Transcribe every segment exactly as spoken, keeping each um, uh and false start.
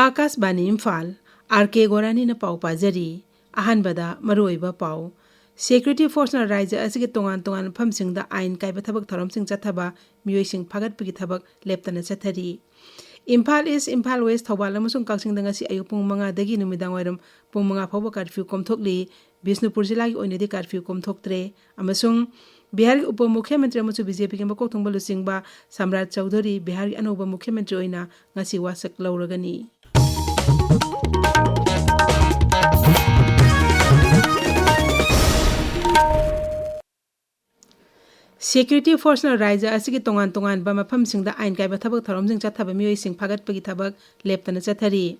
ꯑꯥꯀꯥꯁꯕꯥꯅꯤ Imphal, R ꯀꯦ ꯒꯣꯔꯥꯅꯤꯅ ꯄꯥꯎ ꯄꯥꯖꯔꯤ꯫ ꯑꯍꯥꯟꯕꯗ ꯃꯔꯨꯑꯣꯏꯕ ꯄꯥꯎ꯫ ꯁꯦꯀ꯭ꯌꯨꯔꯤꯇꯤ ꯐꯣꯔꯁꯅ ꯔꯥꯖ꯭ꯌ ꯑꯁꯤꯒꯤ ꯇꯣꯉꯥꯟ ꯇꯣꯉꯥꯟꯕ ꯃꯐꯝꯁꯤꯡꯗ ꯑꯥꯏꯟ ꯀꯥꯏꯕ ꯊꯕꯛ ꯊꯧꯔꯝꯁꯤꯡ ꯆꯠꯊꯕ ꯃꯤꯑꯣꯏꯁꯤꯡ ꯐꯥꯒꯠꯄꯒꯤ ꯊꯕꯛ ꯂꯦꯞꯇꯅ ꯆꯠꯊꯔꯤ꯫ ꯏꯝꯐꯥꯜ ꯏꯁ, ꯏꯝꯐꯥꯜ ꯋꯦꯁ, ꯊꯧꯕꯥꯜ ꯑꯃꯁꯨꯡ ꯀꯛꯆꯤꯡꯗ ꯉꯁꯤ ꯑꯌꯨꯛ ꯄꯨꯡ ꯃꯉꯥꯗꯒꯤ ꯅꯨꯃꯤꯗꯥꯡꯋꯥꯏꯔꯝ ꯄꯨꯡ ꯃꯉꯥ ꯐꯥꯎꯕ ꯀꯥꯔꯐ꯭ꯌꯨ ꯀꯣꯝꯊꯣꯛꯂꯤ꯫ ꯕꯤꯁꯅꯨꯄꯨꯔ ꯖꯤꯂꯥꯒꯤ ꯑꯣꯏꯅꯗꯤ ꯀꯥꯔꯐ꯭ꯌꯨ ꯀꯣꯝꯊꯣꯛꯇ꯭ꯔꯦ꯫ ꯑꯃꯁꯨꯡ ꯕꯤꯍꯥꯔꯒꯤ ꯎꯄ ꯃꯨꯈ꯭ꯌ ꯃꯟꯇ꯭ꯔꯤ ꯑꯃꯁꯨꯡ ꯕꯤ ꯖꯦ ꯄꯤꯒꯤ ꯃꯀꯣꯛ ꯊꯣꯡꯕ ꯂꯨꯆꯤꯡꯕ ꯁꯝꯔꯥꯖ ꯆꯧꯙꯨꯔꯤ ꯕꯤꯍꯥꯔꯒꯤ ꯑꯅꯧꯕ ꯃꯨꯈ꯭ꯌ ꯃꯟꯇ꯭ꯔꯤ ꯑꯣꯏꯅ ꯉꯁꯤ ꯋꯥꯁꯛ ꯂꯧꯔꯒꯅꯤ꯫ ꯁꯦꯀ꯭ꯌꯨꯔꯤꯇꯤ ꯐꯣꯔꯁꯅ ꯔꯥꯖ꯭ꯌ ꯑꯁꯤꯒꯤ ꯇꯣꯉꯥꯟ ꯇꯣꯉꯥꯟꯕ ꯃꯐꯝꯁꯤꯡꯗ ꯑꯥꯏꯟ ꯀꯥꯏꯕ ꯊꯕꯛ ꯊꯧꯔꯝꯁꯤꯡ ꯆꯠꯊꯕ ꯃꯤꯑꯣꯏꯁꯤꯡ ꯐꯥꯒꯠꯄꯒꯤ ꯊꯕꯛ ꯂꯦꯞꯇꯅ ꯆꯠꯊꯔꯤ꯫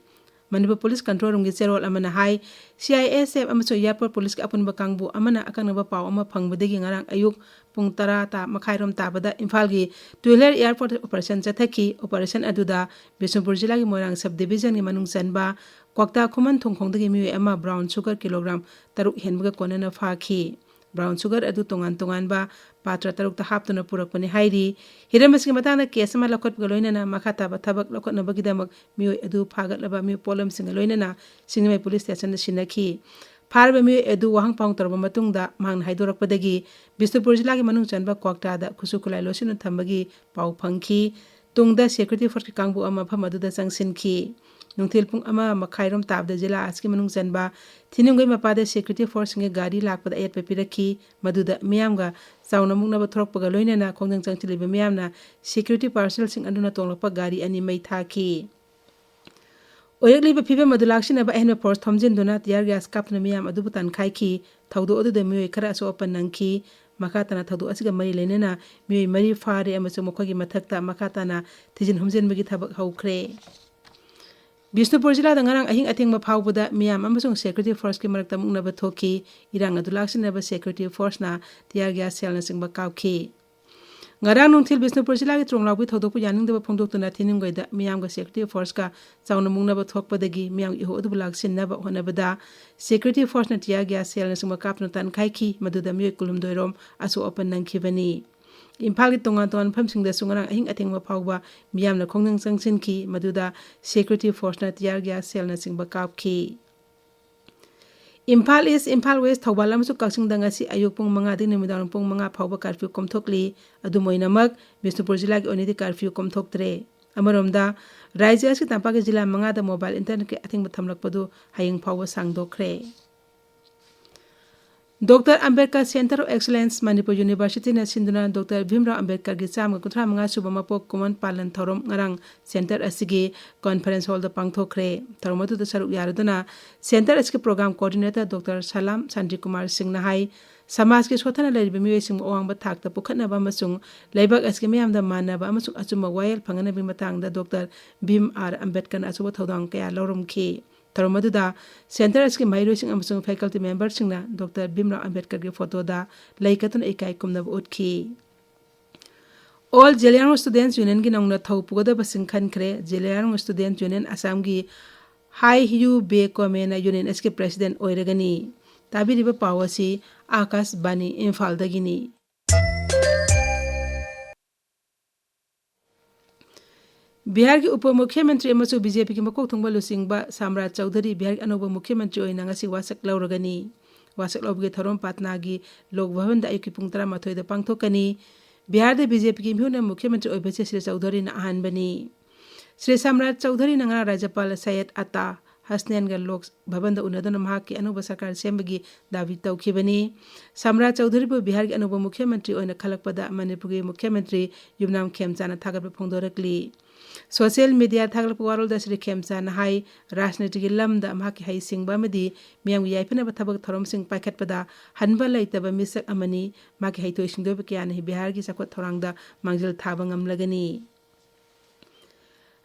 ꯃꯅꯤꯄꯨꯔ ꯄꯨꯂꯤꯁ ꯀꯟꯇ꯭ꯔꯣꯜ ꯔꯨꯝꯒꯤ ꯆꯦꯔꯣꯜ ꯑꯃꯅ ꯍꯥꯏ, ꯁꯤ ꯑꯥꯏ ꯑꯦꯁ ꯑꯦꯐ ꯑꯃꯁꯨꯡ ꯑꯦꯌꯥꯔꯄꯣꯔꯠ ꯄꯨꯂꯤꯁꯀꯤ ꯑꯄꯨꯟꯕ ꯀꯥꯡꯕꯨ ꯑꯃꯅ ꯑꯀꯛꯅꯕ ꯄꯥꯎ ꯑꯃ ꯐꯪꯕꯗꯒꯤ ꯉꯔꯥꯡ ꯑꯌꯨꯛ ꯄꯨꯡ ꯇꯔꯥ ꯇꯥ-, ꯃꯈꯥꯏꯔꯣꯝ ꯇꯥꯕꯗ ꯏꯝꯐꯥꯜꯒꯤ ꯇꯨꯏꯂꯔ ꯑꯦꯌꯥꯔꯄꯣꯔꯠꯇ ꯑꯣꯄꯔꯦꯁꯟ ꯆꯠꯊꯈꯤ꯫ ꯑꯣꯄꯔꯦꯁꯟ ꯑꯗꯨꯗ ꯕꯤꯁꯅꯨꯄꯨꯔ ꯖꯤꯂꯥꯒꯤ ꯃꯣꯏꯔꯥꯡ ꯁꯕ ꯗꯤꯕꯤꯖꯟꯒꯤ ꯃꯅꯨꯡ ꯆꯟꯕ ꯀ꯭ꯋꯥꯛꯇꯥ ꯈꯨꯃꯟ ꯊꯣꯡꯈꯣꯡꯗꯒꯤ ꯃꯤꯑꯣꯏ ꯑꯃ ꯕ꯭ꯔꯥꯎꯟ ꯁꯨꯒꯔ ꯀꯤꯂꯣꯒ꯭ꯔꯥꯝ ꯇꯔꯨꯛ ꯍꯦꯟꯕꯒ ꯀꯣꯟꯅꯅ ꯐꯥꯈꯤ꯫ ꯕ꯭ꯔꯥꯎꯟ ꯁꯨꯒꯔ ꯑꯗꯨ ꯇꯣꯉꯥꯟ ꯇꯣꯉꯥꯟꯕ ꯄꯥꯇ꯭ꯔ ꯇꯔꯨꯛꯇ ꯍꯥꯞꯇꯨꯅ ꯄꯨꯔꯛꯄꯅꯤ ꯍꯥꯏꯔꯤ꯫ ꯍꯤꯔꯝ ꯑꯁꯤꯒꯤ ꯃꯇꯥꯡꯗ ꯀꯦꯁ ꯑꯃ ꯂꯧꯈꯠꯄꯒ ꯂꯣꯏꯅꯅ ꯃꯈꯥ ꯇꯥꯕ ꯊꯕꯛ ꯂꯧꯈꯠꯅꯕꯒꯤꯗꯃꯛ ꯃꯤꯑꯣꯏ ꯑꯗꯨ ꯐꯥꯒꯠꯂꯕ ꯃꯤꯑꯣꯏ ꯄꯣꯠꯂꯝꯁꯤꯡꯒ ꯂꯣꯏꯅꯅ ꯁꯤꯡꯖꯃꯩ ꯄꯨꯂꯤꯁ ꯁ꯭ꯇꯦꯁꯟꯗ ꯁꯤꯟꯅꯈꯤ꯫ ꯐꯥꯔꯕ ꯃꯤꯑꯣꯏ ꯑꯗꯨ ꯋꯥꯍꯪ ꯄꯥꯎꯍꯪ ꯇꯧꯔꯕ ꯃꯇꯨꯡꯗ ꯃꯍꯥꯛꯅ ꯍꯥꯏꯗꯣꯔꯛꯄꯗꯒꯤ ꯕꯤꯁꯅꯨꯄꯨꯔ ꯖꯤꯂꯥꯒꯤ ꯃꯅꯨꯡ ꯆꯟꯕ ꯀ꯭ꯋꯥꯛꯇꯥꯗ ꯈꯨꯠꯁꯨ ꯈꯨꯠꯂꯥꯏ ꯂꯣꯏꯁꯤꯟꯅ ꯊꯝꯕꯒꯤ ꯄꯥꯎ ꯐꯪꯈꯤ꯫ ꯇꯨꯡꯗ ꯁꯦꯀ꯭ꯌꯨꯔꯤꯇꯤ ꯐꯣꯔꯁꯀꯤ ꯀꯥꯡꯕꯨ ꯑꯃ ꯃꯐꯝ ꯑꯗꯨꯗ ꯆꯪꯁꯤꯟꯈꯤ꯫ ꯅꯨꯡꯊꯤꯜ ꯄꯨꯡ ꯑꯃ ꯃꯈꯥꯏꯔꯣꯝ ꯇꯥꯕꯗ ꯖꯤꯂꯥ ꯑꯁꯤꯒꯤ ꯃꯅꯨꯡ ꯆꯟꯕ ꯊꯤꯅꯨꯡꯒꯩ ꯃꯄꯥꯗ ꯁꯦꯀ꯭ꯌꯨꯔꯤꯇꯤ ꯐꯣꯔꯁꯁꯤꯡꯒꯤ ꯒꯥꯔꯤ ꯂꯥꯛꯄꯗ ꯑꯌꯦꯠꯄ ꯄꯤꯔꯛꯈꯤ꯫ ꯃꯗꯨꯗ ꯃꯤꯌꯥꯝꯒ ꯆꯥꯎꯅ ꯃꯨꯛꯅꯕ ꯊꯣꯔꯛꯄꯒ ꯂꯣꯏꯅꯅ ꯈꯣꯡꯖꯪ ꯆꯪꯁꯤꯜꯂꯤꯕ ꯃꯤꯌꯥꯝꯅ ꯁꯦꯀ꯭ꯌꯨꯔꯤꯇꯤ ꯄꯥꯔꯁꯅꯦꯜꯁꯤꯡ ꯑꯗꯨꯅ ꯇꯣꯡꯂꯛꯄ ꯒꯥꯔꯤ ꯑꯅꯤ ꯃꯩ ꯊꯥꯈꯤ꯫ ꯑꯣꯏꯔꯛꯂꯤꯕ ꯐꯤꯕꯝ ꯑꯗꯨ ꯂꯥꯛꯁꯤꯟꯅꯕ ꯑꯍꯦꯟꯕ ꯐꯣꯔꯁ ꯊꯣꯝꯖꯤꯟꯗꯨꯅ ꯇꯤꯌꯥꯔ ꯒ꯭ꯌꯥꯁ ꯀꯥꯞꯇꯨꯅ ꯃꯤꯌꯥꯝ ꯑꯗꯨꯕꯨ ꯇꯥꯟꯈꯥꯏꯈꯤ꯫ ꯊꯧꯗꯣꯛ ꯑꯗꯨꯗ ꯃꯤꯑꯣꯏ ꯈꯔ ꯑꯁꯣꯛ ꯑꯄꯟ ꯅꯪꯈꯤ꯫ ꯃꯈꯥ ꯇꯥꯅ ꯊꯧꯗꯣꯛ ꯑꯁꯤꯒ ꯃꯔꯤ ꯂꯩꯅꯅ ꯃꯤꯑꯣꯏ ꯃꯔꯤ ꯐꯥꯔꯦ ꯑꯃꯁꯨꯡ ꯃꯈꯣꯏꯒꯤ ꯃꯊꯛꯇ ꯃꯈꯥ ꯇꯥꯅ ꯊꯤꯖꯤꯟ ꯍꯨꯝꯖꯤꯟꯕꯒꯤ ꯊꯕꯛ ꯍꯧꯈ꯭ꯔꯦ꯫ ꯕꯤꯁꯅꯨꯄꯨꯔ ꯖꯤꯂꯥꯗ ꯉꯔꯥꯡ ꯑꯍꯤꯡ ꯑꯊꯦꯡꯕ ꯐꯥꯎꯕꯗ ꯃꯤꯌꯥꯝ ꯑꯃꯁꯨꯡ ꯁꯦꯀ꯭ꯌꯨꯔꯤꯇꯤ ꯐꯣꯔꯁꯀꯤ ꯃꯔꯛꯇ ꯃꯨꯛꯅꯕ ꯊꯣꯛꯈꯤ꯫ ꯏꯔꯥꯡ ꯑꯗꯨ ꯂꯥꯛꯁꯤꯟꯅꯕ ꯁꯦꯀ꯭ꯌꯨꯔꯤꯇꯤ ꯐꯣꯔꯁꯅ ꯇꯤꯌꯥꯔ ꯒ꯭ꯌꯥꯁ ꯁꯦꯜꯅꯆꯤꯡꯕ ꯀꯥꯞꯈꯤ꯫ ꯉꯔꯥꯡ ꯅꯨꯡꯊꯤꯜ ꯕꯤꯁꯅꯨꯄꯨꯔ ꯖꯤꯂꯥꯒꯤ ꯇ꯭ꯔꯣꯡꯂꯥꯎꯕꯤ ꯊꯧꯗꯣꯛꯄꯨ ꯌꯥꯅꯤꯡꯗꯕ ꯐꯣꯡꯗꯣꯛꯇꯨꯅ ꯊꯤꯅꯨꯡꯒꯩꯗ ꯃꯤꯌꯥꯝꯒ ꯁꯦꯀ꯭ꯌꯨꯔꯤꯇꯤ ꯐꯣꯔꯁꯀ ꯆꯥꯎꯅ ꯃꯨꯛꯅꯕ ꯊꯣꯛꯄꯗꯒꯤ ꯃꯤꯌꯥꯝꯒꯤ ꯏꯍꯧ ꯑꯗꯨꯕꯨ ꯂꯥꯛꯁꯤꯟꯅꯕ ꯍꯣꯠꯅꯕꯗ ꯁꯦꯀ꯭ꯌꯨꯔꯤꯇꯤ ꯐꯣꯔꯁꯅ ꯇꯤꯌꯥꯔ ꯒ꯭ꯌꯥꯁ ꯁꯦꯜꯅꯆꯤꯡꯕ ꯀꯥꯞꯇꯨꯅ ꯇꯥꯟꯈꯥꯏꯈꯤ꯫ ꯃꯗꯨꯗ ꯃꯤꯑꯣꯏ ꯀꯨꯟꯍꯨꯝꯗꯣꯏ ꯔꯣꯝ ꯑꯁꯣꯛ ꯑꯄꯟ ꯅꯪꯈꯤꯕꯅꯤ꯫ ꯏꯝꯐꯥꯜꯒꯤ ꯇꯣꯉꯥꯟ ꯇꯣꯉꯥꯟꯕ ꯃꯐꯝꯁꯤꯡꯗꯁꯨ ꯉꯔꯥꯡ ꯑꯍꯤꯡ ꯑꯊꯦꯡꯕ ꯐꯥꯎꯕ ꯃꯤꯌꯥꯝꯅ ꯈꯣꯡꯖꯪ ꯆꯪꯁꯤꯟꯈꯤ, ꯃꯗꯨꯗ security forceꯅ tear gas shellꯅꯆꯤꯡꯕ ꯀꯥꯞꯈꯤ꯫ ꯏꯝꯐꯥꯜ ꯏꯁ, ꯏꯝꯐꯥꯜ ꯋꯦꯁ, ꯊꯧꯕꯥꯜ ꯑꯃꯁꯨꯡ ꯀꯛꯆꯤꯡꯗ ꯉꯁꯤ ꯑꯌꯨꯛ ꯄꯨꯡ ꯃꯉꯥꯗꯒꯤ ꯅꯨꯃꯤꯗꯥꯡ ꯄꯨꯡ ꯃꯉꯥ ꯐꯥꯎꯕ curfew ꯀꯣꯝꯊꯣꯛꯂꯤ꯫ ꯑꯗꯨꯝ ꯑꯣꯏꯅꯃꯛ, ꯕꯤꯁꯅꯨꯄꯨꯔ ꯖꯤꯂꯥꯒꯤ ꯑꯣꯏꯅꯗꯤ curfew ꯀꯣꯝꯊꯣꯛꯇ꯭ꯔꯦ꯫ ꯑꯃꯔꯣꯝꯗ, ꯔꯥꯖ꯭ꯌ ꯑꯁꯤꯒꯤ ꯇꯝꯄꯥꯛꯀꯤ ꯖꯤꯂꯥ ꯃꯉꯥꯗ mobile internetꯀꯤ ꯑꯊꯤꯡꯕ ꯊꯝꯂꯛꯄꯗꯨ ꯍꯌꯦꯡ ꯐꯥꯎꯕ ꯁꯥꯡꯗꯣꯛꯈ꯭ꯔꯦ꯫ Doctor Ambedkar Centre of Excellence Manipur Universityꯅ ꯁꯤꯟꯗꯨꯅ ꯗꯣꯛꯇꯔ ꯚꯤꯝꯔꯥꯎ ꯑꯝꯕꯦꯗꯀꯔꯒꯤ ꯆꯥꯝꯃ ꯀꯨꯟꯊ꯭ꯔꯥ ꯃꯉꯥ ꯁꯨꯕ ꯃꯄꯣꯛ ꯀꯨꯝꯑꯣꯟ ꯄꯥꯂꯟ ꯊꯧꯔꯝ ꯉꯔꯥꯡ centre ꯑꯁꯤꯒꯤ conference hallꯗ ꯄꯥꯡꯊꯣꯛꯈ꯭ꯔꯦ꯫ ꯊꯧꯔꯝ ꯑꯗꯨꯗ ꯁꯔꯨꯛ ꯌꯥꯔꯗꯨꯅ centre ꯑꯁꯤꯒꯤ program coordinator ꯗꯣꯛꯇꯔ ꯁꯂꯥꯝ ꯁꯥꯟꯇꯤ ꯀꯨꯃꯥꯔ ꯁꯤꯡꯅ ꯍꯥꯏ, ꯁꯃꯥꯖꯀꯤ ꯁꯣꯠꯊꯅ ꯂꯩꯔꯤꯕ ꯃꯤꯑꯣꯏꯁꯤꯡꯕꯨ ꯑꯋꯥꯡꯕ ꯊꯥꯛꯇ ꯄꯨꯈꯠꯅꯕ ꯑꯃꯁꯨꯡ ꯂꯩꯕꯥꯛ ꯑꯁꯤꯒꯤ ꯃꯤꯌꯥꯝꯗ ꯃꯥꯟꯅꯕ ꯑꯃꯁꯨꯡ ꯑꯆꯨꯝꯕ ꯋꯥꯌꯦꯜ ꯐꯪꯍꯟꯅꯕꯒꯤ ꯃꯇꯥꯡꯗ ꯗꯣꯛꯇꯔ ꯚꯤꯝ ꯑꯥꯔ ꯑꯝꯕꯦꯗꯀꯔꯅ ꯑꯆꯧꯕ ꯊꯧꯗꯥꯡ ꯀꯌꯥ ꯂꯧꯔꯝꯈꯤ꯫ ꯊꯧꯔꯝ ꯑꯗꯨꯗ centre ꯑꯁꯤꯒꯤ ꯃꯍꯩꯔꯣꯏꯁꯤꯡ ꯑꯃꯁꯨꯡ faculty memberꯁꯤꯡꯅ ꯗꯣꯛꯇꯔ ꯚꯤꯝꯔꯥꯎ ꯑꯝꯕꯦꯗꯀꯔꯒꯤ photoꯗ ꯂꯩ ꯀꯠꯇꯨꯅ ꯏꯀꯥꯏ ꯈꯨꯝꯅꯕ ꯎꯠꯈꯤ꯫ All Zeliangrong Students Unionꯒꯤ ꯅꯧꯅ ꯊꯧ ꯄꯨꯒꯗꯕꯁꯤꯡ ꯈꯟꯈ꯭ꯔꯦ꯫ Zeliangrong Students Union ꯑꯁꯥꯝꯒꯤ ꯍꯥꯏ ꯍ꯭ꯌꯨ ꯕꯦ ꯀꯣꯃꯦꯅ union ꯑꯁꯤꯒꯤ president ꯑꯣꯏꯔꯒꯅꯤ꯫ ꯇꯥꯕꯤꯔꯤꯕ ꯄꯥꯎ ꯑꯁꯤ ꯑꯥꯀꯥꯁꯕꯥꯅꯤ ꯏꯝꯐꯥꯜꯗꯒꯤꯅꯤ꯫ ꯕꯤꯍꯥꯔꯒꯤ ꯎꯄ ꯃꯨꯈ꯭ꯌꯃꯟꯇ꯭ꯔꯤ ꯑꯃꯁꯨꯡ ꯕꯤ ꯖꯦ ꯄꯤꯒꯤ ꯃꯀꯣꯛ ꯊꯣꯡꯕ ꯂꯨꯆꯤꯡꯕ ꯁꯥꯝꯔꯥꯖ ꯆꯧꯙꯨꯔꯤ ꯕꯤꯍꯥꯔꯒꯤ ꯑꯅꯧꯕ ꯃꯨꯈ꯭ꯌꯃꯟꯇ꯭ꯔꯤ ꯑꯣꯏꯅ ꯉꯁꯤ ꯋꯥꯁꯛ ꯂꯧꯔꯒꯅꯤ꯫ ꯋꯥꯁꯛ ꯂꯧꯕꯒꯤ ꯊꯧꯔꯝ ꯄꯥꯠꯅꯥꯒꯤ ꯂꯣꯛ ꯚꯕꯟꯗ ꯑꯌꯨꯛꯀꯤ ꯄꯨꯡ ꯇꯔꯥꯃꯥꯊꯣꯏꯗ ꯄꯥꯡꯊꯣꯛꯀꯅꯤ꯫ ꯕꯤꯍꯥꯔꯗ ꯕꯤ ꯖꯦ ꯄꯤꯒꯤ ꯃꯤꯍꯨꯠꯅ ꯃꯨꯈ꯭ꯌꯃꯟꯇ꯭ꯔꯤ ꯑꯣꯏꯕꯁꯤ ꯁ꯭ꯔꯤ ꯆꯧꯙꯨꯔꯤꯅ ꯑꯍꯥꯟꯕꯅꯤ꯫ ꯁ꯭ꯔꯤ ꯁꯥꯝꯔꯥꯖ ꯆꯧꯙꯨꯔꯤꯅ ꯉꯔꯥꯡ ꯔꯥꯖ꯭ꯌꯄꯥꯜ ꯁꯌꯦꯗ ꯑꯇꯥ ꯍꯁꯅꯦꯟꯒ ꯂꯣꯛ ꯚꯕꯟꯗ ꯎꯅꯗꯨꯅ ꯃꯍꯥꯛꯀꯤ ꯑꯅꯧꯕ ꯁꯔꯀꯥꯔ ꯁꯦꯝꯕꯒꯤ ꯗꯥꯕꯤ ꯇꯧꯈꯤꯕꯅꯤ꯫ ꯁꯥꯝꯔꯥꯖ ꯆꯧꯙꯨꯔꯤꯕꯨ ꯕꯤꯍꯥꯔꯒꯤ ꯑꯅꯧꯕ ꯃꯨꯈ꯭ꯌꯃꯟꯇ꯭ꯔꯤ ꯑꯣꯏꯅ ꯈꯜꯂꯛꯄꯗ ꯃꯅꯤꯄꯨꯔꯒꯤ ꯃꯨꯈ꯭ꯌꯃꯟꯇ꯭ꯔꯤ ꯌꯨꯝꯅꯥꯝ ꯈꯦꯝꯆꯥꯟꯅ ꯊꯥꯒꯠꯄ ꯐꯣꯡꯗꯣꯔꯛꯂꯤ꯫ Social media ꯊꯥꯒꯠꯂꯛꯄ ꯋꯥꯔꯣꯜꯗ ꯁ꯭ꯔꯤ ꯈꯦꯝꯆꯥꯟꯅ ꯍꯥꯏ, ꯔꯥꯖꯅꯤꯇꯤꯒꯤ ꯂꯝꯗ ꯃꯍꯥꯛꯀꯤ ꯍꯩꯁꯤꯡꯕ ꯑꯃꯗꯤ ꯃꯤꯌꯥꯝꯒꯤ ꯌꯥꯏꯐꯅꯕ ꯊꯕꯛ ꯊꯧꯔꯝꯁꯤꯡ ꯄꯥꯏꯈꯠꯄꯗ ꯍꯟꯕ ꯂꯩꯇꯕ ꯃꯤꯁꯛ ꯑꯃꯅꯤ꯫ ꯃꯍꯥꯛꯀꯤ ꯍꯩꯊꯣꯏ ꯁꯤꯡꯊꯣꯏꯕ ꯀꯌꯥꯅ ꯕꯤꯍꯥꯔꯒꯤ ꯆꯥꯎꯈꯠ ꯊꯧꯔꯥꯡꯗ ꯃꯥꯡꯖꯤꯜ ꯊꯥꯕ ꯉꯝꯂꯒꯅꯤ꯫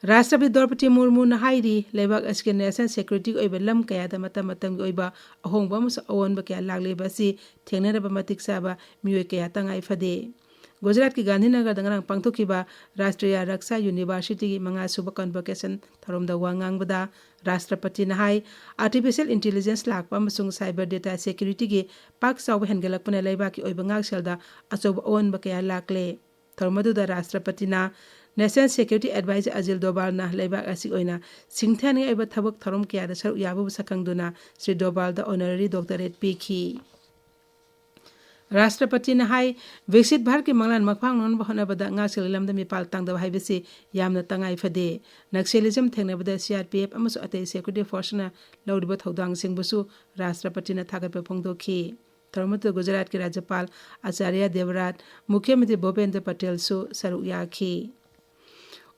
ꯔꯥꯁꯇ꯭ꯔꯄꯇꯤ ꯗ꯭ꯔꯧꯄꯗꯤ ꯃꯨꯔꯃꯨꯅ ꯍꯥꯏꯔꯤ, ꯂꯩꯕꯥꯛ ꯑꯁꯤꯒꯤ national security ꯑꯣꯏꯕ ꯂꯝ ꯀꯌꯥꯗ ꯃꯇꯝ ꯃꯇꯝꯒꯤ ꯑꯣꯏꯕ ꯑꯍꯣꯡꯕ ꯑꯃꯁꯨꯡ ꯑꯑꯣꯟꯕ ꯀꯌꯥ ꯂꯥꯛꯂꯤꯕ ꯑꯁꯤ ꯊꯦꯡꯅꯅꯕ ꯃꯇꯤꯛ ꯆꯥꯕ ꯃꯤꯑꯣꯏ ꯀꯌꯥ ꯇꯉꯥꯏ ꯐꯗꯦ꯫ ꯒꯨꯖꯔꯥꯠꯀꯤ ꯒꯥꯟꯙꯤꯅꯒꯔꯗ ꯉꯔꯥꯡ ꯄꯥꯡꯊꯣꯛꯈꯤꯕ ꯔꯥꯁꯇ꯭ꯔꯤꯌꯥ ꯔꯛꯁꯥ ꯌꯨꯅꯤꯚꯔꯁꯤꯇꯤꯒꯤ ꯃꯉꯥꯁꯨꯕ convocation ꯊꯧꯔꯝꯗ ꯋꯥ ꯉꯥꯡꯕꯗ ꯔꯥꯁꯇ꯭ꯔꯄꯇꯤꯅ ꯍꯥꯏ, artificial intelligence ꯂꯥꯛꯄ ꯑꯃꯁꯨꯡ cyber data securityꯒꯤ ꯄꯥꯛ ꯆꯥꯎꯕ ꯍꯦꯟꯒꯠꯂꯛꯄꯅ ꯂꯩꯕꯥꯛꯀꯤ ꯑꯣꯏꯕ ꯉꯥꯛꯁꯦꯜꯗ ꯑꯆꯧꯕ ꯑꯑꯣꯟꯕ ꯀꯌꯥ ꯂꯥꯛꯂꯦ꯫ ꯊꯧꯔꯝ ꯑꯗꯨꯗ ꯔꯥꯁꯇ꯭ꯔꯄꯇꯤꯅ National Security Advisor ꯑꯖꯤꯜ ꯗꯣꯚꯥꯜꯅ ꯂꯩꯕꯥꯛ ꯑꯁꯤꯒꯤ ꯑꯣꯏꯅ ꯁꯤꯡꯊꯥꯅꯤꯡꯉꯥꯏ ꯑꯣꯏꯕ ꯊꯕꯛ ꯊꯧꯔꯝ ꯀꯌꯥꯗ ꯁꯔꯨꯛ ꯌꯥꯕꯕꯨ ꯁꯛꯈꯪꯗꯨꯅ ꯁ꯭ꯔꯤ ꯗꯣꯚꯥꯜꯗ honorary doctorate ꯄꯤꯈꯤ꯫ ꯔꯥꯁꯇ꯭ꯔꯄꯇꯤꯅ ꯍꯥꯏ, ꯕꯤꯛꯁꯤꯠ ꯚꯥꯔꯠꯀꯤ ꯃꯪꯂꯥꯟ ꯃꯪꯐꯥꯡꯅꯅꯕ ꯍꯣꯠꯅꯕꯗ ꯉꯥꯛꯁꯦꯜꯒꯤ ꯂꯝꯗ ꯃꯤꯄꯥꯜ ꯇꯥꯡꯗꯕ ꯍꯥꯏꯕꯁꯤ ꯌꯥꯝꯅ ꯇꯉꯥꯏ ꯐꯗꯦ꯫ Naxalism ꯊꯦꯡꯅꯕꯗ C R P F ꯑꯃꯁꯨꯡ ꯑꯇꯩ security forceꯅ ꯂꯧꯔꯤꯕ ꯊꯧꯗꯥꯡꯁꯤꯡꯕꯨꯁꯨ ꯔꯥꯁꯇ꯭ꯔꯄꯇꯤꯅ ꯊꯥꯒꯠꯄ ꯐꯣꯡꯗꯣꯛꯈꯤ꯫ ꯊꯧꯔꯝ ꯑꯗꯨꯗ ꯒꯨꯖꯔꯥꯠꯀꯤ ꯔꯥꯖ꯭ꯌꯄꯥꯜ ꯑꯆꯥꯔꯌ ꯗꯦꯕꯔꯥꯠ, ꯃꯨꯈ꯭ꯌ ꯃꯟꯇ꯭ꯔꯤ ꯚꯨꯄꯦꯟꯗ꯭ꯔ ꯄꯇꯦꯜꯁꯨ ꯁꯔꯨꯛ ꯌꯥꯈꯤ꯫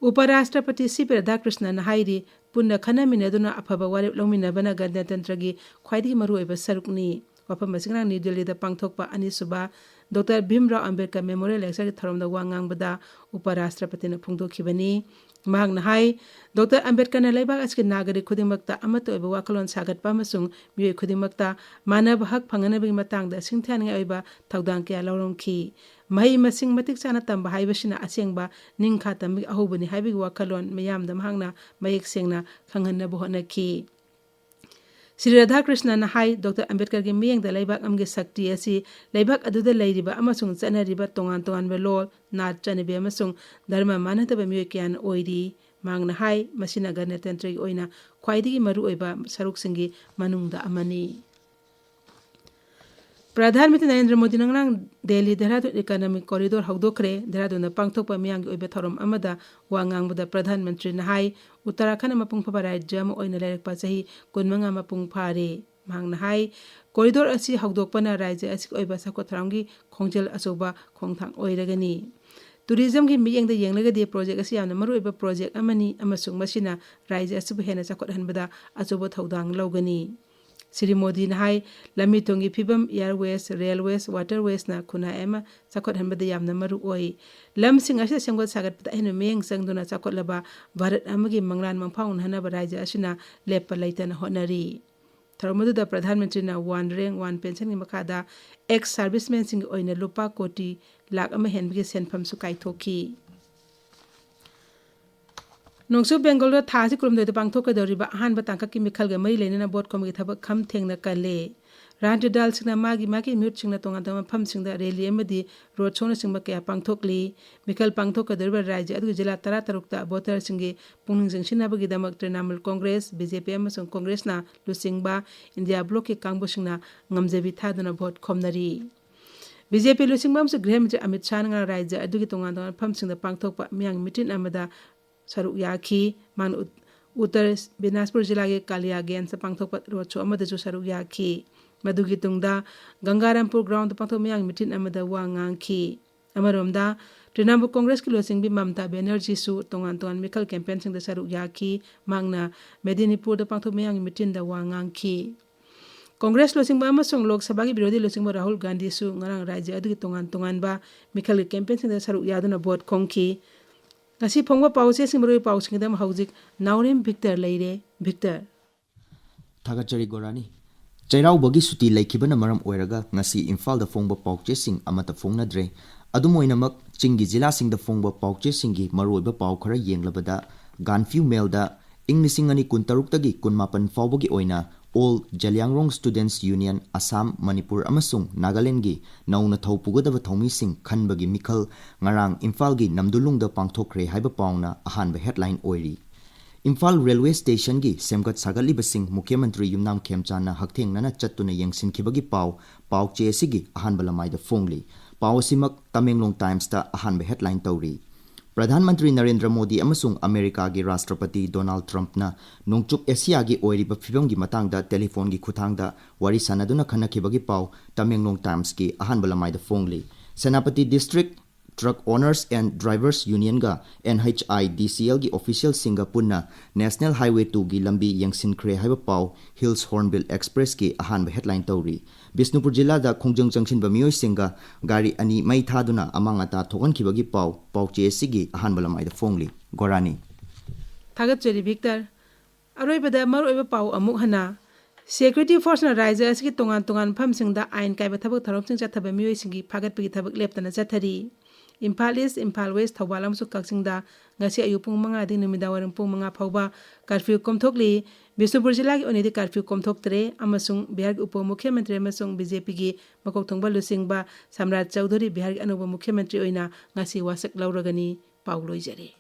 ꯎꯄꯔꯥꯁꯇ꯭ꯔꯄꯇꯤ ꯁꯤ ꯄꯤ ꯔꯥꯙꯥꯀ꯭ꯔꯤꯁꯅꯟꯅ ꯍꯥꯏꯔꯤ, ꯄꯨꯟꯅ ꯈꯟꯅꯃꯤꯟꯅꯗꯨꯅ ꯑꯐꯕ ꯋꯥꯔꯦꯞ ꯂꯧꯃꯤꯟꯅꯕꯅ ꯒꯅꯇꯟꯇ꯭ꯔꯒꯤ ꯈ꯭ꯋꯥꯏꯗꯒꯤ ꯃꯔꯨꯑꯣꯏꯕ ꯁꯔꯨꯛꯅꯤ꯫ ꯋꯥꯐꯝ ꯑꯁꯤ ꯉꯔꯥꯡ ꯅ꯭ꯌꯨ ꯗꯤꯜꯂꯤꯗ ꯄꯥꯡꯊꯣꯛꯄ ꯑꯅꯤꯁꯨꯕ ꯗꯣꯛꯇꯔ ꯚꯤꯝꯔꯥꯎ ꯑꯝꯕꯦꯗꯀꯔ ꯃꯦꯃꯣꯔꯤꯌꯦꯜ ꯂꯦꯛꯆꯔꯒꯤ ꯊꯧꯔꯝꯗ ꯋꯥ ꯉꯥꯡꯕꯗ ꯎꯄꯔꯥꯁꯇ꯭ꯔꯄꯇꯤꯅ ꯐꯣꯡꯗꯣꯛꯈꯤꯕꯅꯤ꯫ ꯃꯍꯥꯛꯅ ꯍꯥꯏ, ꯗꯣꯛꯇꯔ ꯑꯝꯕꯦꯗꯀꯔꯅ ꯂꯩꯕꯥꯛ ꯑꯁꯤꯒꯤ ꯅꯥꯒꯔꯤꯛ ꯈꯨꯗꯤꯡꯃꯛꯇ ꯑꯃꯠꯇ ꯑꯣꯏꯕ ꯋꯥꯈꯜꯂꯣꯟ ꯁꯥꯒꯠꯄ ꯑꯃꯁꯨꯡ ꯃꯤꯑꯣꯏ ꯈꯨꯗꯤꯡꯃꯛꯇ ꯃꯥꯟꯅꯕ ꯍꯛ ꯐꯪꯍꯟꯅꯕꯒꯤ ꯃꯇꯥꯡꯗ ꯁꯤꯡꯊꯥꯅꯤꯡꯉꯥꯏ ꯑꯣꯏꯕ ꯊꯧꯗꯥꯡ ꯀꯌꯥ ꯂꯧꯔꯝꯈꯤ꯫ ꯃꯍꯩ ꯃꯁꯤꯡ ꯃꯇꯤꯛ ꯆꯥꯅ ꯇꯝꯕ ꯍꯥꯏꯕꯁꯤꯅ ꯑꯁꯦꯡꯕ ꯅꯤꯡꯈꯥ ꯇꯝꯕꯒꯤ ꯑꯍꯧꯕꯅꯤ ꯍꯥꯏꯕꯒꯤ ꯋꯥꯈꯜꯂꯣꯟ ꯃꯤꯌꯥꯝꯗ ꯃꯍꯥꯛꯅ ꯃꯌꯦꯛ ꯁꯦꯡꯅ ꯈꯪꯍꯟꯅꯕ ꯍꯣꯠꯅꯈꯤ꯫ ꯁ꯭ꯔꯤ ꯔꯥꯙꯥꯀ꯭ꯔꯤꯁꯅꯟꯅ ꯍꯥꯏ, ꯗꯣꯛꯇꯔ ꯑꯝꯕꯦꯗꯀꯔꯒꯤ ꯃꯤꯠꯌꯦꯡꯗ ꯂꯩꯕꯥꯛ ꯑꯃꯒꯤ ꯁꯛꯇꯤ ꯑꯁꯤ ꯂꯩꯕꯥꯛ ꯑꯗꯨꯗ ꯂꯩꯔꯤꯕ ꯑꯃꯁꯨꯡ ꯆꯠꯅꯔꯤꯕ ꯇꯣꯉꯥꯟ ꯇꯣꯉꯥꯟꯕ ꯂꯣꯜ, ꯅꯥꯠ, ꯆꯠꯅꯕꯤ ꯑꯃꯁꯨꯡ ꯙꯔꯃ ꯃꯥꯟꯅꯗꯕ ꯃꯤꯑꯣꯏ ꯀꯌꯥꯅ ꯑꯣꯏꯔꯤ꯫ ꯃꯍꯥꯛꯅ ꯍꯥꯏ, ꯃꯁꯤꯅ ꯒꯅꯇꯟꯇ꯭ꯔꯒꯤ ꯑꯣꯏꯅ ꯈ꯭ꯋꯥꯏꯗꯒꯤ ꯃꯔꯨꯑꯣꯏꯕ ꯁꯔꯨꯛꯁꯤꯡꯒꯤ ꯃꯅꯨꯡꯗ ꯑꯃꯅꯤ꯫ ꯄ꯭ꯔꯙꯥꯟ ꯃꯟꯇ꯭ꯔꯤ ꯅꯔꯦꯟꯗ꯭ꯔ ꯃꯣꯗꯤꯅ ꯉꯔꯥꯡ ꯗꯦꯜꯂꯤ ꯗꯦꯍꯔꯥꯗꯨꯟ Economic Corridor ꯍꯧꯗꯣꯛꯈ꯭ꯔꯦ꯫ ꯗꯦꯍꯔꯥꯗꯨꯟꯗ ꯄꯥꯡꯊꯣꯛꯄ ꯃꯤꯌꯥꯝꯒꯤ ꯑꯣꯏꯕ ꯊꯧꯔꯝ ꯑꯃꯗ ꯋꯥ ꯉꯥꯡꯕꯗ ꯄ꯭ꯔꯙꯥꯟ ꯃꯟꯇ꯭ꯔꯤꯅ ꯍꯥꯏ, ꯎꯠꯇꯔꯥꯈꯟꯗ ꯃꯄꯨꯡ ꯐꯥꯕ ꯔꯥꯖ꯭ꯌ ꯑꯃ ꯑꯣꯏꯅ ꯂꯩꯔꯛꯄ ꯆꯍꯤ ꯀꯨꯟꯃꯉꯥ ꯃꯄꯨꯡ ꯐꯥꯔꯦ꯫ ꯃꯍꯥꯛꯅ ꯍꯥꯏ, corridor ꯑꯁꯤ ꯍꯧꯗꯣꯛꯄꯅ ꯔꯥꯖ꯭ꯌ ꯑꯁꯤꯒꯤ ꯑꯣꯏꯕ ꯆꯥꯎꯈꯠ ꯊꯧꯔꯥꯡꯒꯤ ꯈꯣꯡꯖꯦꯜ ꯑꯆꯧꯕ ꯈꯣꯡꯊꯥꯡ ꯑꯣꯏꯔꯒꯅꯤ꯫ Tourismꯒꯤ ꯃꯤꯠꯌꯦꯡꯗ ꯌꯦꯡꯂꯒꯗꯤ project ꯑꯁꯤ ꯌꯥꯝꯅ ꯃꯔꯨꯑꯣꯏꯕ project ꯑꯃꯅꯤ ꯑꯃꯁꯨꯡ ꯃꯁꯤꯅ ꯔꯥꯖ꯭ꯌ ꯑꯁꯤꯕꯨ ꯍꯦꯟꯅ ꯆꯥꯎꯈꯠꯍꯟꯕꯗ ꯑꯆꯧꯕ ꯊꯧꯗꯥꯡ ꯂꯧꯒꯅꯤ꯫ ꯁ꯭ꯔꯤ ꯃꯣꯗꯤꯅ ꯍꯥꯏ, ꯂꯝꯕꯤ ꯊꯣꯡꯒꯤ ꯐꯤꯕꯝ, airways, railways, waterwaysꯅ ꯈꯨꯟꯅꯥꯏ ꯑꯃ ꯆꯥꯎꯈꯠꯍꯟꯕꯗ ꯌꯥꯝꯅ ꯃꯔꯨ ꯑꯣꯏ꯫ ꯂꯝꯁꯤꯡ ꯑꯁꯤꯗ ꯁꯦꯝꯒꯠ ꯁꯥꯒꯠꯄꯗ ꯑꯍꯦꯟꯕ ꯃꯤꯠꯌꯦꯡ ꯆꯪꯗꯨꯅ ꯆꯥꯎꯈꯠꯂꯕ ꯚꯥꯔꯠ ꯑꯃꯒꯤ ꯃꯪꯂꯥꯟ ꯃꯪꯐꯥꯎꯅꯍꯟꯅꯕ ꯔꯥꯖ꯭ꯌ ꯑꯁꯤꯅ ꯂꯦꯞꯄ ꯂꯩꯇꯅ ꯍꯣꯠꯅꯔꯤ꯫ ꯊꯧꯔꯝ ꯑꯗꯨꯗ ꯄ꯭ꯔꯙꯥꯟ ꯃꯟꯇ꯭ꯔꯤꯅ ꯋꯥꯟ ꯔꯦꯡꯛ ꯋꯥꯟ ꯄꯦꯟꯁꯟꯒꯤ ꯃꯈꯥꯗ ꯑꯦꯛꯁ ꯁꯥꯔꯚꯤꯁꯃꯦꯟꯁꯤꯡꯒꯤ ꯑꯣꯏꯅ ꯂꯨꯄꯥ ꯀꯣꯇꯤ ꯂꯥꯈ ꯑꯃ ꯍꯦꯟꯕꯒꯤ ꯁꯦꯟꯐꯝꯁꯨ ꯀꯥꯏꯊꯣꯛꯈꯤ꯫ ꯅꯣꯡꯆꯨꯞ ꯕꯦꯡꯒꯣꯜꯗ ꯊꯥ ꯑꯁꯤ ꯀꯨꯟꯍꯨꯝꯗꯣꯏꯗ ꯄꯥꯡꯊꯣꯛꯀꯗꯧꯔꯤꯕ ꯑꯍꯥꯟꯕ ꯇꯥꯡꯀꯛꯀꯤ ꯃꯤꯈꯜꯒ ꯃꯔꯤ ꯂꯩꯅꯅ ꯚꯣꯠ ꯈꯣꯝꯕꯒꯤ ꯊꯕꯛ ꯈꯝ ꯊꯦꯡꯅ ꯀꯜꯂꯦ꯫ ꯔꯥꯖꯅꯤꯇꯤ ꯗꯜꯁꯤꯡꯅ ꯃꯥꯒꯤ ꯃꯥꯒꯤ ꯃꯤꯍꯨꯠꯁꯤꯡꯅ ꯇꯣꯉꯥꯟ ꯇꯣꯉꯥꯟꯕ ꯃꯐꯝꯁꯤꯡꯗ ꯔꯦꯂꯤ ꯑꯃꯗꯤ ꯔꯣꯗ ꯁꯣꯅꯆꯤꯡꯕ ꯀꯌꯥ ꯄꯥꯡꯊꯣꯛꯂꯤ꯫ ꯃꯤꯈꯜ ꯄꯥꯡꯊꯣꯛꯀꯗꯧꯔꯤꯕ ꯔꯥꯖ꯭ꯌ ꯑꯗꯨꯒꯤ ꯖꯤꯂꯥ ꯇꯔꯥꯇꯔꯨꯛꯇ ꯚꯣꯇꯔꯁꯤꯡꯒꯤ ꯄꯨꯛꯅꯤꯡ ꯆꯤꯡꯁꯤꯟꯅꯕꯒꯤꯗꯃꯛ ꯇ꯭ꯔꯤꯅꯥꯃꯨꯜ ꯀꯣꯡꯒ꯭ꯔꯦꯁ, ꯕꯤ ꯖꯦ ꯄꯤ ꯑꯃꯁꯨꯡ ꯀꯣꯡꯒ꯭ꯔꯦꯁꯅ ꯂꯨꯆꯤꯡꯕ ꯏꯟꯗꯤꯌꯥ ꯕ꯭ꯂꯣꯛꯀꯤ ꯀꯥꯡꯕꯨꯁꯤꯡꯅ ꯉꯝꯖꯕꯤ ꯊꯥꯗꯨꯅ ꯚꯣꯠ ꯈꯣꯝꯅꯔꯤ꯫ ꯕꯤ ꯖꯦ ꯄꯤ ꯂꯨꯆꯤꯡꯕ ꯑꯃꯁꯨꯡ ꯒ꯭ꯔꯤꯍ ꯃꯟꯇ꯭ꯔꯤ ꯑꯃꯤꯠ ꯁꯥꯍꯅ ꯉꯔꯥꯡ ꯔꯥꯖ꯭ꯌ ꯑꯗꯨꯒꯤ ꯇꯣꯉꯥꯟ ꯇꯣꯉꯥꯟꯕ ꯃꯐꯝꯁꯤꯡꯗ ꯄꯥꯡꯊꯣꯛꯄ ꯃꯤꯌꯥꯝꯒꯤ ꯃꯤꯇꯤꯟ ꯑꯃꯗ ꯁꯔꯨꯛ ꯌꯥꯈꯤ꯫ ꯃꯍꯥꯛꯅ ꯎꯠ-, ꯎꯠꯇꯔ ꯗꯤꯅꯥꯖꯄꯨꯔ ꯖꯤꯂꯥꯒꯤ ꯀꯥꯂꯤꯌꯥꯒꯦꯟꯖꯇ ꯄꯥꯡꯊꯣꯛꯄ ꯔꯣꯗ ꯁꯣ ꯑꯃꯗꯁꯨ ꯁꯔꯨꯛ ꯌꯥꯈꯤ꯫ ꯃꯗꯨꯒꯤ ꯇꯨꯡꯗ ꯒꯪꯒꯥꯔꯥꯝꯄꯨꯔ ꯒ꯭ꯔꯥꯎꯟꯗ ꯄꯥꯡꯊꯣꯛꯄ ꯃꯤꯌꯥꯝꯒꯤ ꯃꯤꯇꯤꯟ ꯑꯃꯗ ꯋꯥ ꯉꯥꯡꯈꯤ꯫ ꯑꯃꯔꯣꯝꯗ, ꯇ꯭ꯔꯤꯅꯥꯃꯨꯜ ꯀꯣꯡꯒ꯭ꯔꯦꯁꯀꯤ ꯂꯨꯆꯤꯡꯕꯤ ꯃꯃꯇꯥ ꯕꯦꯅꯔꯖꯤꯁꯨ ꯇꯣꯉꯥꯟ ꯇꯣꯉꯥꯟꯕ ꯃꯤꯈꯜ ꯀꯦꯝꯄꯦꯟꯁꯤꯡꯗ ꯁꯔꯨꯛ ꯌꯥꯈꯤ꯫ ꯃꯍꯥꯛꯅ ꯃꯦꯗꯤꯅꯤꯄꯨꯔꯗ ꯄꯥꯡꯊꯣꯛꯄ ꯃꯤꯌꯥꯝꯒꯤ ꯃꯤꯇꯤꯟꯗ ꯋꯥ ꯉꯥꯡꯈꯤ꯫ ꯀꯣꯡꯒ꯭ꯔꯦꯁ ꯂꯨꯆꯤꯡꯕ ꯑꯃꯁꯨꯡ ꯂꯣꯛ ꯁꯚꯥꯒꯤ ꯕꯤꯔꯣꯙꯤ ꯂꯨꯆꯤꯡꯕ ꯔꯥꯍꯨꯜ ꯒꯥꯟꯙꯤꯁꯨ ꯉꯔꯥꯡ ꯔꯥꯖ꯭ꯌ ꯑꯗꯨꯒꯤ ꯇꯣꯉꯥꯟ ꯇꯣꯉꯥꯟꯕ ꯃꯤꯈꯜꯒꯤ ꯀꯦꯝꯄꯦꯟꯁꯤꯡꯗ ꯁꯔꯨꯛ ꯌꯥꯗꯨꯅ ꯚꯣꯠ ꯈꯣꯝꯈꯤ꯫ ꯉꯁꯤ ꯐꯣꯡꯕ ꯄꯥꯎꯆꯦꯁꯤꯡ, ꯃꯔꯨꯑꯣꯏꯕ ꯄꯥꯎꯁꯤꯡꯒꯤꯗꯃꯛ ꯍꯧꯖꯤꯛ ꯅꯥꯎꯔꯦꯝ ꯚꯤꯛꯇꯔ ꯂꯩꯔꯦ꯫ ꯚꯤꯛꯇꯔ꯫ ꯊꯥꯒꯠꯆꯔꯤ ꯒꯣꯔꯥꯅꯤ꯫ ꯆꯩꯔꯥꯎꯕꯒꯤ ꯁꯨꯇꯤ ꯂꯩꯈꯤꯕꯅ ꯃꯔꯝ ꯑꯣꯏꯔꯒ ꯉꯁꯤ ꯏꯝꯐꯥꯜꯗ ꯐꯣꯡꯕ ꯄꯥꯎꯆꯦꯁꯤꯡ ꯑꯃꯠꯇ ꯐꯣꯡꯅꯗ꯭ꯔꯦ꯫ ꯑꯗꯨꯝ ꯑꯣꯏꯅꯃꯛ, ꯆꯤꯡꯒꯤ ꯖꯤꯂꯥꯁꯤꯡꯗ ꯐꯣꯡꯕ ꯄꯥꯎꯆꯦꯁꯤꯡꯒꯤ ꯃꯔꯨꯑꯣꯏꯕ ꯄꯥꯎ ꯈꯔ ꯌꯦꯡꯂꯕꯗ, ꯒꯥꯟꯐ꯭ꯌꯨ ꯃꯦꯜꯗ ꯏꯪ ꯂꯤꯁꯤꯡ ꯑꯅꯤ ꯀꯨꯟꯇꯔꯨꯛꯇꯒꯤ ꯀꯨꯟꯃꯥꯄꯟ ꯐꯥꯎꯕꯒꯤ ꯑꯣꯏꯅ All Zeliangrong Students Union, Assam, Manipur ꯑꯃꯁꯨꯡ ꯅꯥꯒꯥꯂꯦꯟꯗꯒꯤ ꯅꯧꯅ ꯊꯧ ꯄꯨꯒꯗꯕ ꯊꯧꯃꯤꯁꯤꯡ ꯈꯟꯕꯒꯤ ꯃꯤꯈꯜ ꯉꯔꯥꯡ ꯏꯝꯐꯥꯜꯒꯤ ꯅꯝꯗꯨꯂꯨꯡꯗ ꯄꯥꯡꯊꯣꯛꯈ꯭ꯔꯦ ꯍꯥꯏꯕ ꯄꯥꯎꯅ ꯑꯍꯥꯟꯕ ꯍꯦꯗꯂꯥꯏꯟ ꯑꯣꯏꯔꯤ꯫ ꯏꯝꯐꯥꯜ ꯔꯦꯜꯋꯦ ꯁ꯭ꯇꯦꯁꯟꯒꯤ ꯁꯦꯝꯒꯠ ꯁꯥꯒꯠꯂꯤꯕꯁꯤꯡ ꯃꯨꯈ꯭ꯌ ꯃꯟꯇ꯭ꯔꯤ ꯌꯨꯝꯅꯥꯝ ꯈꯦꯝꯆꯥꯟꯅ ꯍꯛꯊꯦꯡꯅꯅ ꯆꯠꯇꯨꯅ ꯌꯦꯡꯁꯤꯟꯈꯤꯕꯒꯤ ꯄꯥꯎ ꯄꯥꯎꯆꯦ ꯑꯁꯤꯒꯤ ꯑꯍꯥꯟꯕ ꯂꯃꯥꯏꯗ ꯐꯣꯡꯂꯤ꯫ ꯄꯥꯎ ꯑꯁꯤꯃꯛ ꯇꯃꯦꯡꯂꯣꯡ ꯇꯥꯏꯝꯁꯇ ꯑꯍꯥꯟꯕ ꯍꯦꯗꯂꯥꯏꯟ ꯇꯧꯔꯤ꯫ ꯄ꯭ꯔꯙꯥꯟ ꯃꯟꯇ꯭ꯔꯤ ꯅꯔꯦꯟꯗ꯭ꯔ ꯃꯣꯗꯤ ꯑꯃꯁꯨꯡ ꯑꯃꯦꯔꯤꯀꯥꯒꯤ ꯔꯥꯁꯇ꯭ꯔꯄꯇꯤ ꯗꯣꯅꯥꯜꯗ ꯇ꯭ꯔꯝꯞꯅ ꯅꯣꯡꯆꯨꯞ ꯑꯦꯁꯤꯌꯥꯒꯤ ꯑꯣꯏꯔꯤꯕ ꯐꯤꯕꯝꯒꯤ ꯃꯇꯥꯡꯗ ꯇꯦꯂꯤꯐꯣꯟꯒꯤ ꯈꯨꯠꯊꯥꯡꯗ ꯋꯥꯔꯤ ꯁꯥꯟꯅꯗꯨꯅ ꯈꯟꯅꯈꯤꯕꯒꯤ ꯄꯥꯎ ꯇꯃꯦꯡꯂꯣꯡ ꯇꯥꯏꯝꯁꯀꯤ ꯑꯍꯥꯟꯕ ꯂꯃꯥꯏꯗ ꯐꯣꯡꯂꯤ꯫ Senapati district Truck Owners and Drivers Unionꯒ N H I D C Lꯒꯤ ꯑꯣꯐꯤꯁꯤꯌꯦꯜꯁꯤꯡꯒ ꯄꯨꯟꯅ National Highway twoꯒꯤ ꯂꯝꯕꯤ ꯌꯦꯡꯁꯤꯟꯈ꯭ꯔꯦ ꯍꯥꯏꯕ ꯄꯥꯎ Hills Hornbill Expressꯀꯤ ꯑꯍꯥꯟꯕ ꯍꯦꯗꯂꯥꯏꯟ ꯇꯧꯔꯤ꯫ ꯕꯤꯁꯅꯨꯄꯨꯔ ꯖꯤꯂꯥꯗ ꯈꯣꯡꯖꯪ ꯆꯪꯁꯤꯟꯕ ꯃꯤꯑꯣꯏꯁꯤꯡꯒ ꯒꯥꯔꯤ ꯑꯅꯤ ꯃꯩ ꯊꯥꯗꯨꯅ ꯑꯃꯥꯡ ꯑꯇꯥ ꯊꯣꯛꯍꯟꯈꯤꯕꯒꯤ ꯄꯥꯎ ꯄꯥꯎꯆꯦ ꯑꯁꯤꯒꯤ ꯑꯍꯥꯟꯕ ꯂꯃꯥꯏꯗ ꯐꯣꯡꯂꯤ꯫ ꯒꯣꯔꯥꯅꯤ꯫ ꯊꯥꯒꯠꯆꯔꯤ ꯚꯤꯛꯇꯔ꯫ ꯑꯔꯣꯏꯕꯗ ꯃꯔꯨꯑꯣꯏꯕ ꯄꯥꯎ ꯑꯃꯨꯛ ꯍꯟꯅ꯫ ꯁꯦꯀ꯭ꯌꯨꯔꯤꯇꯤ ꯐꯣꯔꯁꯅ ꯔꯥꯖ꯭ꯌ ꯑꯁꯤꯒꯤ ꯇꯣꯉꯥꯟ ꯇꯣꯉꯥꯟꯕ ꯃꯐꯝꯁꯤꯡꯗ ꯑꯥꯏꯟ ꯀꯥꯏꯕ ꯊꯕꯛ ꯊꯧꯔꯝꯁꯤꯡ ꯆꯠꯊꯕ ꯃꯤꯑꯣꯏꯁꯤꯡꯒꯤ ꯐꯥꯒꯠꯄꯒꯤ ꯊꯕꯛ ꯂꯦꯞꯇꯅ ꯆꯠꯊꯔꯤ꯫ ꯏꯝꯐꯥꯜ ꯏꯁ, ꯏꯝꯐꯥꯜ ꯋꯦꯁ, ꯊꯧꯕꯥꯜ ꯑꯃꯁꯨꯡ ꯀꯛꯆꯤꯡꯗ ꯉꯁꯤ ꯑꯌꯨꯛ ꯄꯨꯡ ꯃꯉꯥꯗꯒꯤ ꯅꯨꯃꯤꯗꯥꯡ ꯋꯥꯏꯔꯝ ꯄꯨꯡ ꯃꯉꯥ ꯐꯥꯎꯕ ꯀꯔꯐ꯭ꯌꯨ ꯀꯣꯝꯊꯣꯛꯂꯤ꯫ ꯕꯤꯁꯅꯨꯄꯨꯔ ꯖꯤꯂꯥꯒꯤ ꯑꯣꯏꯅꯗꯤ ꯀꯔꯐ꯭ꯌꯨ ꯀꯣꯝꯊꯣꯛꯇ꯭ꯔꯦ ꯑꯃꯁꯨꯡ ꯕꯤꯍꯥꯔꯒꯤ ꯎꯄ ꯃꯨꯈ꯭ꯌꯃꯟꯇ꯭ꯔꯤ ꯑꯃꯁꯨꯡ ꯕꯤ ꯖꯦ ꯄꯤꯒꯤ ꯃꯀꯣꯛ ꯊꯣꯡꯕ ꯂꯨꯆꯤꯡꯕ ꯁꯝꯔꯥꯖ ꯆꯧꯙꯨꯔꯤ ꯕꯤꯍꯥꯔꯒꯤ ꯑꯅꯧꯕ ꯃꯨꯈ꯭ꯌꯃꯟꯇ꯭ꯔꯤ ꯑꯣꯏꯅ ꯉꯁꯤ ꯋꯥꯁꯛ ꯂꯧꯔꯒꯅꯤ꯫ ꯄꯥꯎ ꯂꯣꯏꯖꯔꯦ꯫